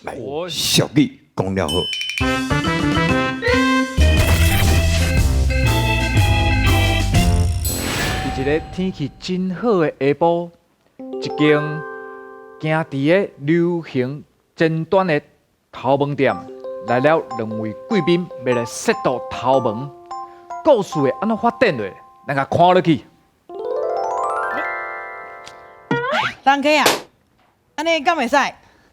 來，俗語講了好。佇一个天氣真好的下晡，一間行佇个流行前端的頭毛店來了兩位貴賓，欲來雪度頭毛。故事會按怎發展落？咱共看落去。人客啊，按呢敢會使？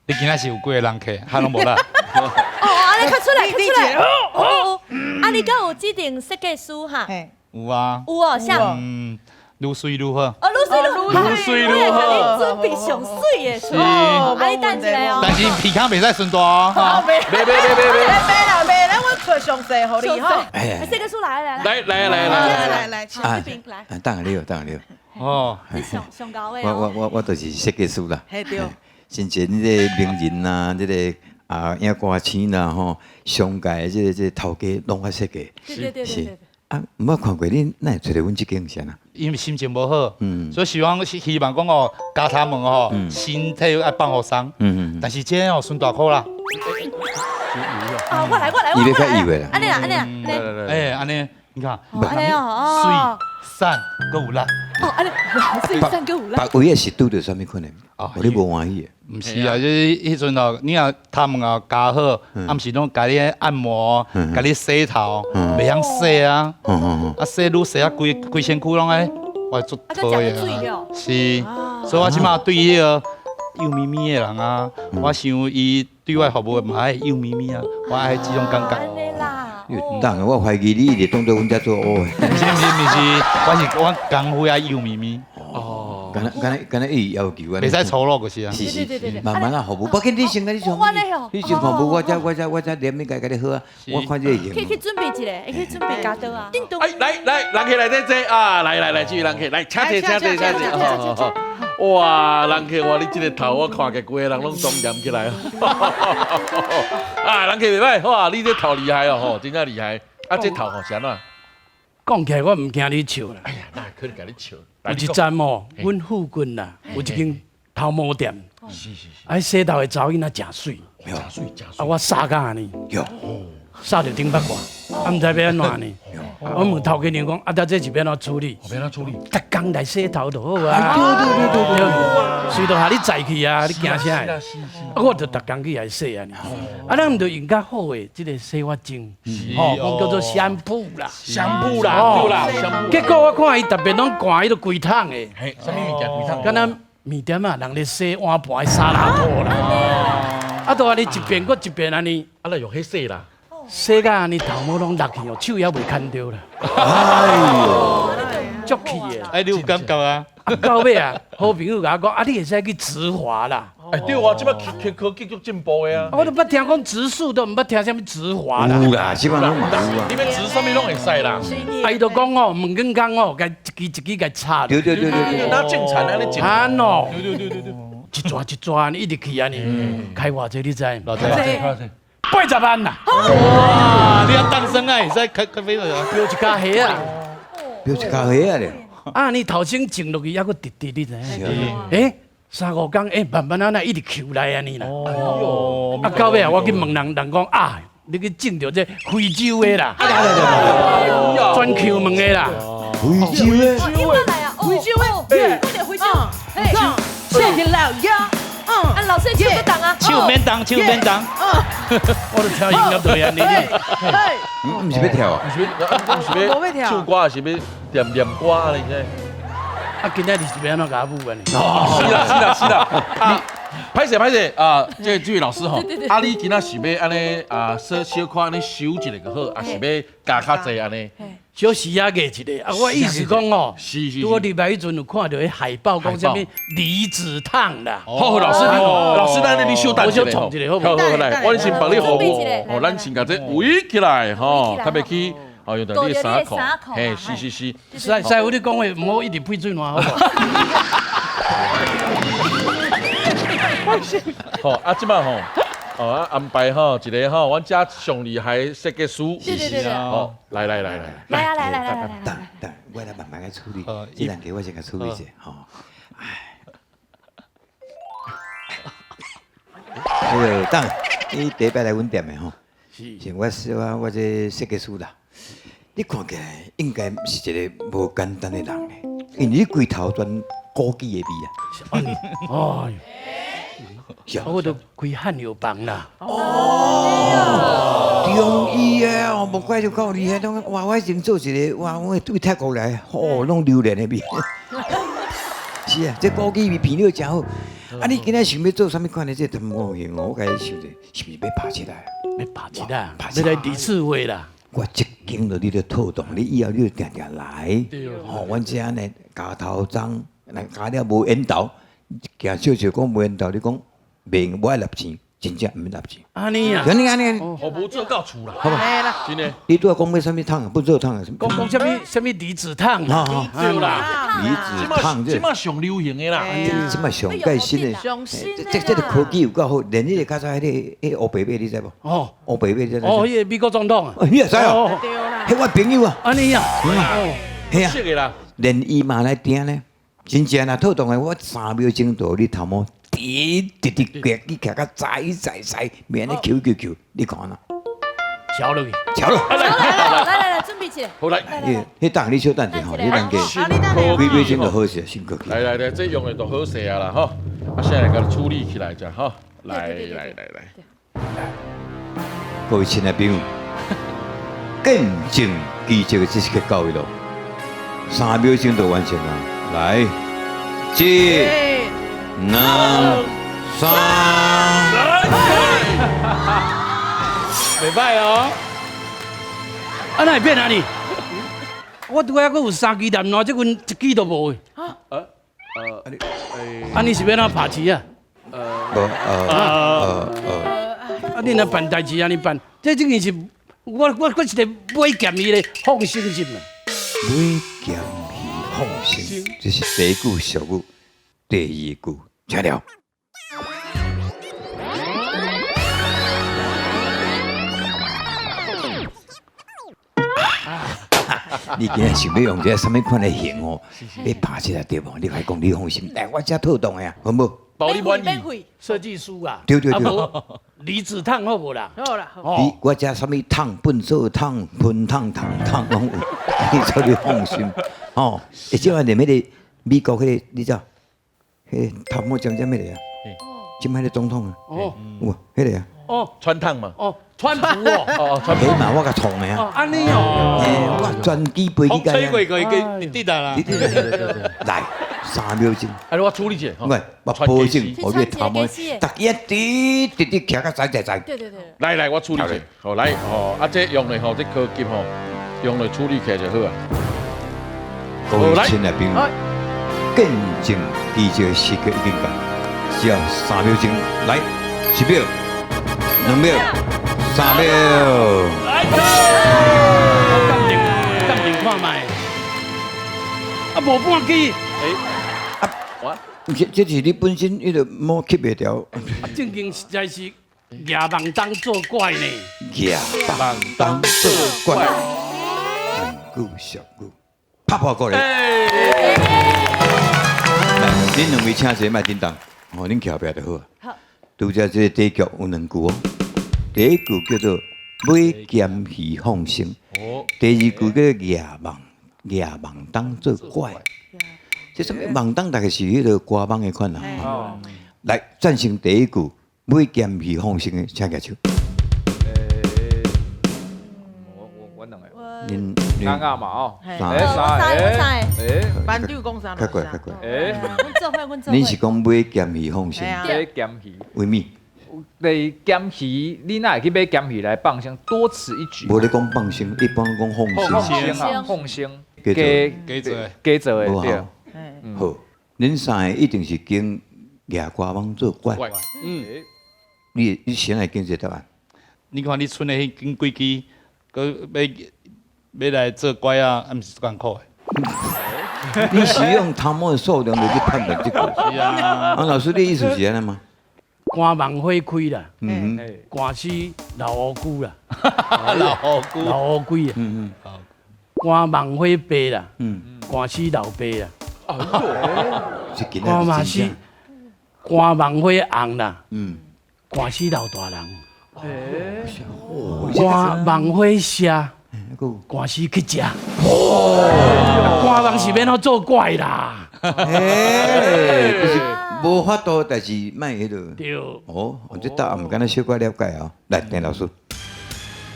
你今仔是有幾個人客？哈攏無啦。哦，按呢較出來，較出來。哦，啊，你敢有指定設計師哈？有啊。有哦，啥？嗯，愈媠愈好。哦，愈媠愈好，愈媠愈好。我會共你準備上媠的。哦，啊，你等一下哦。但是鼻孔袂使伸大哦。袂袂袂袂袂袂啦袂，咱阮揣上細予你吼。哎，設計師來來來來來來來來，這邊來。等下你哦，等下你哦。哦，你上上高的。我我我我就是設計師啦。嘿對。先前這个名人啊，這个啊影歌星啦吼，商界這个這个頭家攏我設計。對對對對。啊，毋捌看過你，哪會揣著阮這間是按怎？因為心情無好，所以希望講哦，鉸頭毛吼，身體愛放予鬆。但是這哦，孫大箍啦。啊，我來我來我來。伊欲較幼的啦。按呢啦按呢啦。哎，按呢，你看。按呢哦。媠散閣有力。哦，按呢媠散閣有力。別位的是拄著啥物困難？哦，你無歡喜的。毋是啊，就是彼陣哦，你若頭毛啊鉸好，暗時攏共你按摩，共你洗頭，袂曉洗啊，啊洗愈洗啊，規規身軀攏愛，我足討厭啊。是，所以我這馬對彼个幼咪咪的人啊，我想伊對我服務嘛愛幼咪咪啊，我愛這種感覺。當然，我懷疑你一直當做阮遮做烏的。毋是毋是毋是，我是我工會愛幼咪咪。哦，敢若敢若敢若伊要求啊，袂使粗魯就是啊。是是，慢慢啊服務，無緊你先共你上，你先服務我才我才我才連面共共你好啊。我看這個型。去去準備一下，去準備鉸刀啊。哎，來來，人客來這坐啊，來來來，這位人客來，請坐請坐請坐。哇，人客哇，你這個頭我看起來規个人攏莊嚴起來。啊，人客袂䆀，哇，你這頭厲害哦，吼，真正厲害。啊，這頭吼是按怎？講起來我毋驚你笑啦。哎呀，哪會可能共你笑？有一站哦，阮附近啦，有一間頭毛店。是是是。啊，洗頭的查某囡仔誠媠。誠媠誠媠。啊，我捎甲按呢。喲。捎著頂腹蓋，啊，毋知欲按怎呢？我問頭家娘講，啊，這是欲按怎處理？欲按怎處理？逐工來洗頭就好啊。對對對對對。隨就予你載去啊，你驚啥？啊，我就逐工去共伊洗按呢。啊，咱毋著用較好的這个洗髮精，吼，講叫做香布啦。香布啦，對啦。結果我看伊特別攏灌彼个規桶的。嘿，啥物物件規桶？敢若麵店啊，人咧洗碗盤的沙拉布啦。啊，就按呢一遍閣一遍按呢。啊，來用彼洗啦。洗甲按呢頭毛攏落去哦，手猶袂牽著啦。哎喲，足氣的。哎，你有感覺啊？啊，到尾啊，好朋友共我講，啊，你會使去植髮啦。哎，對啊，這擺科科技足進步的啊。我都毋捌聽講植樹，都毋捌聽啥物植髮啦。有啦，這擺攏嘛有啊。你欲植啥物攏會使啦。啊，伊就講哦，毛管工哦，共一支一支共插。對對對對對。哪種田按呢種？安哦。對對對對對。一撮一撮按呢一直去按呢，開偌濟你知？偌濟？ 80萬啦！哇！你按當生啊，會使開開飛了。標一跤蝦啊！標一跤蝦啊咧！啊，你頭先種落去，猶閣直直，你知影？欸，三五工，欸，慢慢仔那一直抾來按呢啦。哦。啊，到尾啊，我去問人，人講啊，你去種著這非洲的啦，專抾毛的啦。非洲的。非洲的，講著非洲。嘿，切起來呀！啊，老師手閣動啊！手免動，手免動。我都聽音樂就按呢。毋是欲跳啊？毋是欲，毋是欲唱歌，是欲念念歌按呢？啊，今仔日是欲按怎共我舞按呢？是啦是啦是啦。啊，歹勢歹勢啊，這這位老師吼，啊，你今仔是欲按呢啊，小小可按呢修一下就好，抑是欲加較濟按呢？小時仔過一个，啊，我意思講哦，拄我入來彼陣有看著彼海報，講啥物離子燙啦。好，老師，老師，咱你小等一下，我創一个好無？好好來，我先幫你服務，哦，咱先共這圍起來，吼，較袂去，哦，用著你的衫褲，嘿，是是是。師師傅，你講話毋好一直噴水瀾，好無？好，啊，這擺吼。哦，啊安排吼一个吼，阮遮上厲害設計師，對對對對，好，來來來來，來啊來來來來來，等等，我來慢慢來處理，這人家我先共處理一下，吼。哎，这个当你第一摆来阮店的吼，是我是我我这设计师啦。你看起来应该是一个无简单的人呢，因为你规头全古迹的味啊。哎是啊我都开汉药房啦。中医的哦，无怪就够厉害。拢哇，我以前做一个哇，我对泰国来，哦，拢榴莲的味。是啊，这枸杞味皮料真好。啊，你今仔想欲做啥物款的这头毛型哦？我共你想者，是毋是欲拍起来？欲拍起来，拍欲来二次会啦。我这间就你著套动，你以后你就定定来。吼，阮遮呢加头鬃，若加了无缘投，惊笑笑讲无缘投，你讲袂无爱纳钱，真正毋免纳钱。按呢啊，按呢按呢，服务做到厝啦，好吧？真的。你拄仔讲欲啥物烫啊？不做烫啊？讲讲啥物啥物离子烫啊？对啦，离子烫这马上流行的啦，这马上盖新的，上新的。这个科技有够好，连彼个较早彼个乌白马你知无？哦，乌白马你知？哦，彼个美国总统啊，你也知哦？彼我朋友啊，按呢啊，嘿啊，连伊嘛来听呢，真正若套动的，我3秒钟就你头毛。直直直直，你徛甲在在在，免咧扣扣扣，你看啦，敲落去，敲落，来来来来，准备起来，好来，彼等你小等者吼，你等下，几秒钟就好势，先过去。来来来，这用的就好势啊啦吼，啊，现在来共处理起来者吼，来来来来，各位亲爱朋友，见证奇迹的这是个教育咯，3秒钟就完成了，来，一。两、三，袂歹哦。啊，哪会变按呢？我拄仔阁有三支蓝线，这阵一支都无。啊？啊，你是欲按怎拍字啊？无，啊，你若办代志按呢办，这这件是，我我是咧买咸鱼咧，放生心啦。买咸鱼放生，这是第一句俗语，第二句。请了。你今仔想欲用这啥物款的型哦？你拍起来对无？你来讲，你放心，来我遮套动的啊，好无？包你满意。设计师啊，对对对。离子烫好无啦？好啦。你我遮啥物烫、笨手烫、喷烫、烫烫拢有，你做你放心。哦，而且连彼个美国彼个，你知？彼头毛尖尖彼个啊，这摆彼个总统啊，哦，有啊，彼个啊，哦，川烫嘛，哦，川普哦，哦，川普嘛，我共创的啊，按呢哦，我专机飞机吹过过去，滴滴啦，来3秒钟，哎，我处理一下，我我保证，我你头毛，逐日直直直徛甲在在在，对对对，来来，我处理一下，好来，哦，啊这用的吼，这科技吼，用来处理起来就好啊。各位亲爱朋友。见证奇迹的时刻已经到，只要3秒钟，来，1秒、2秒、3秒。来，鉴定看觅，啊，无半支，哎，啊，我，这是你本身彼个毛吸袂牢。啊，正经实在是夜梦当作怪呢。夜梦当作怪，两句俗语，拍破过来。恁两位请坐，莫叮当，哦，恁徛后壁就好啊。好。拄才这个底局有两句哦，第一句叫做买咸鱼放生，第二句叫做夜梦当作怪。这啥物梦当？大概是彼个歌梦的款啦。哦。来，赞成第一句买咸鱼放生的，请举手。我两个。恁啱啱嘛哦，三个，三个，班长讲三，较快较快。阮恁是讲买咸鱼放生？买咸鱼。为物？你咸鱼，你哪会去买咸鱼来放生？多此一举。无咧讲放生，一般讲放生啊，放生。加加做，加做的对。好，恁三个一定是拣野瓜网做怪。嗯。你先来拣这个答案。你看你賰的彼根几支，阁欲来做拐仔，毋是足艰苦的。你是用头毛的数量来去判断这个？是啊。啊，老师，你意思是按呢吗？肝忙火开啦，肝死老乌龟啦，老乌龟，老乌龟啊，肝忙火白啦，肝死老爸啦，肝嘛是肝忙火红啦，寒死老大人。寒梦火射，寒死去食。寒梦是欲按怎做怪啦？哎，就是無法度，但是莫彼落。對。哦，這答案敢若小可了解哦。來，鄭老師。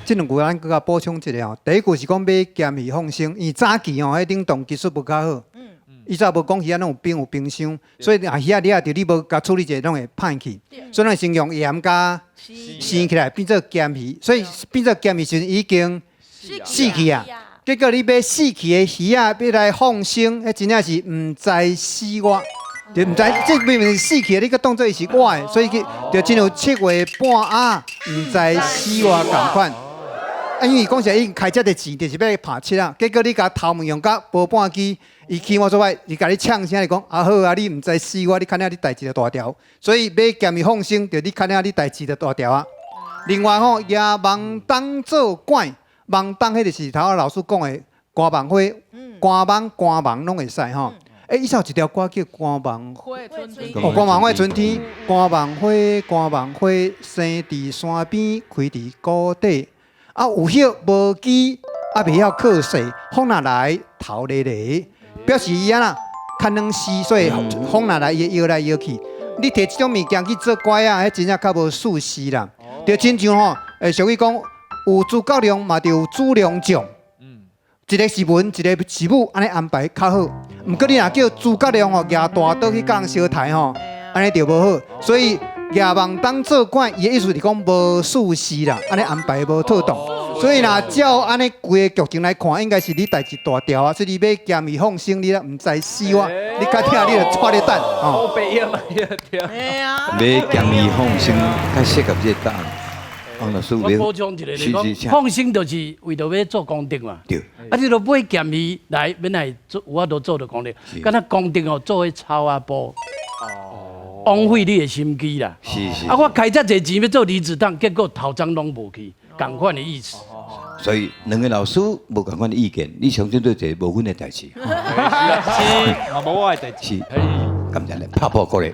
這兩句咱閣較補充一下吼。第一句是講買鹹魚放生，因為早期吼，彼冷凍技術無較好，以前無講魚仔攏有冰有冰箱，所以若魚仔你也著你無共處理者，攏會歹去。所以咱先用鹽佮生起來變做鹹魚，所以變做鹹魚時陣已經死去啊。結果你買死去的魚仔欲來放生，彼真正是毋知死活。就毋知，這明明是死去的，你閣當做伊是活的，所以去就親像七月半鴨，毋知死活仝款。啊，因為講實在，已經開遮濟錢，就是欲來拍七仔，結果你共頭毛用甲無半支，伊起碼做擺，伊共你嗆聲，伊講啊好啊，你毋知死活，你較領你代誌就大條。所以買鹹魚放生，就你較領你代誌就大條啊。另外吼，夜望當做怪，望當彼就是頭仔老師講的寒夢花，寒夢寒夢攏會使吼。欸，以前有一條歌叫《寒夢花春天》。哦，寒夢花春天，寒夢花，寒夢花，生佇山邊，開佇谷底。啊，有葉無枝，啊，袂曉靠勢，風若來頭咧咧，表示伊按怎較軟絲，所以風若來伊會搖來搖去。你提這種物件去做拐仔，彼真正較無事實啦。就親像吼，俗語講有諸葛亮嘛，就有朱良將。一個是文，一個是武，按呢安排較好。毋過你若叫諸葛亮吼，舉大刀去共人相刣吼，按呢就無好。所以夜望當做怪，伊的意思是講無事實啦，按呢安排無妥當。所以若照按呢規个劇情來看，應該是你代誌大條啊。所以你欲鹹魚放生，你也毋知死活，你較聽你就掣咧等。哦。欲鹹魚放生，較適合這個答案。王老師，我補充一個，就是講放生就是為著欲做功德嘛。對。啊，你著買鹹魚來，欲來做有法度做著功德，敢若功德哦，做彼草仔布。哦。枉費你的心機啦。是是。啊，我開遮濟錢欲做離子燙，結果頭鬃攏無去，仝款的意思。所以兩個老師無仝款的意見，你相信對這個無阮的代誌。是，嘛無我的代誌。是。感謝你，拍破鼓勵。